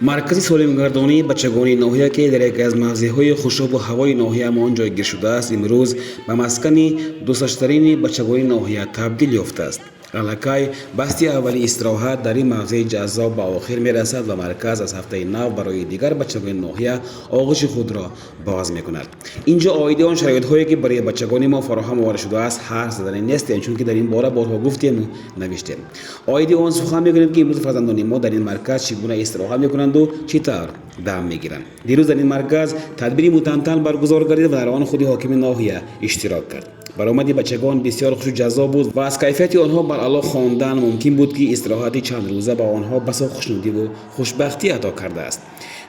Маркази солимгардонии бачагонии ноҳия, ки дар яке аз мавзеъҳои хушобу ҳавои ноҳияамон ҷойгир шудааст, имрӯз ба маскани дӯстдоштарини бачагони ноҳия табдил ёфтааст. Аллакай басти аввали истироҳат дар ин мавзеи ҷаззоб ба охир мерасад ва марказ аз ҳафтаи нав барои дигар бачагони ноҳия оғӯши худро боз мекунад. Инҷо оиди он шароитҳое, ки барои бачагони мо фароҳам оварда шудааст, ҳарф задани нестем, чунки дар ин бора борҳо гуфтему навиштем. Оиди он сухан мекунем, ки имрӯз фарзандони мо дар ин марказ чӣ гуна истироҳат мекунанду чӣ тавр дам мегиранд. Дирӯз дар ин марказ тадбири мутантан баргузор гардид ва дар он худи ҳокими ноҳия иштирок кард. Баромади бачагон бисёр хушу ҷаззоб буд ва аз кайфияти онҳо баръало хондан мумкин буд, ки истироҳати чандрӯза ба онҳо басо хушнудиву хушбахтӣ ато кардааст.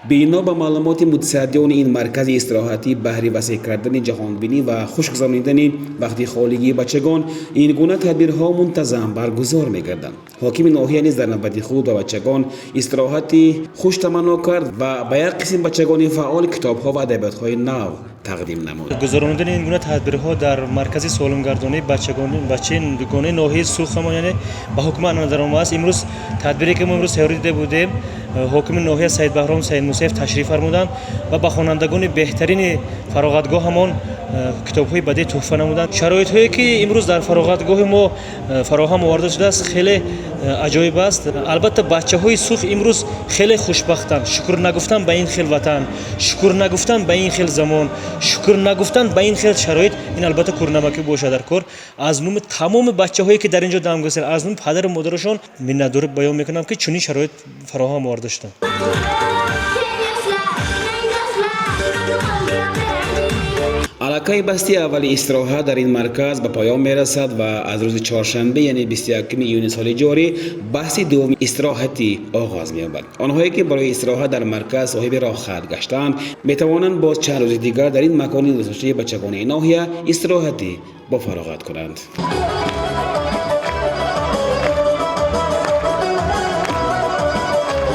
Бино ба маълумоти мутасаддиёни ин маркази истироҳатӣ, баҳри васеъ кардани ҷаҳонбинӣ ва хуш гузаронидани вақти холигии бачагон ин гуна тадбирҳо мунтазам баргузор мегарданд. Ҳокими ноҳия низ дар навбати худ ба бачагон истироҳати хуш таманно кард ва ба як қисм бачагони фаъол китобҳо ва адабиётҳои нав тақдим намуд. Гузаронидани ин гуна тадбирҳо дар маркази солимгардонии бачагони ноҳияи Суғд, яъне ба ҳукми анъана даромадааст. Имрӯз тадбире, ки мо имрӯз тайёрӣ дида будем, ҳокими ноҳия Саидбаҳром Саидмусаев ташриф фармуданд ва ба хонандагони беҳтарини фароғатгоҳамон китобҳои бадеӣ туҳфа намуданд. Шароитҳое, ки имрӯз дар фароғатгоҳи мо фароҳам оварда шудааст, хеле аҷоиб аст. Албатта, бачаҳои Суғд имрӯз хеле хушбахтанд. Шукр нагуфтан ба ин хел ватан, шукр нагуфтан ба ин хел замон, шукр нагуфтан ба ин хел шароит, ин албатта кӯрнамакӣ бошад дар кор. Аз номи тамоми бачаҳое, ки дар ин ҷо дам гирифтанд, аз номи падару модарашон миннатдорӣ баён мекунам, ки чунин шароит фароҳам оварда шуданд. Аллакай басти аввали истироҳат дар ин марказ ба поён мерасад ва аз рӯзи чоршанбе, яъне 21 июни соли ҷорӣ, басти дуввуми истироҳатӣ оғоз меёбад. Онҳое, ки барои истироҳат дар марказ соҳиби роҳхат гаштаанд, метавонанд боз чанд рӯзи дигар дар ин макони дӯстдоштаи бачагони ноҳия истироҳатӣ бофароғат кунанд.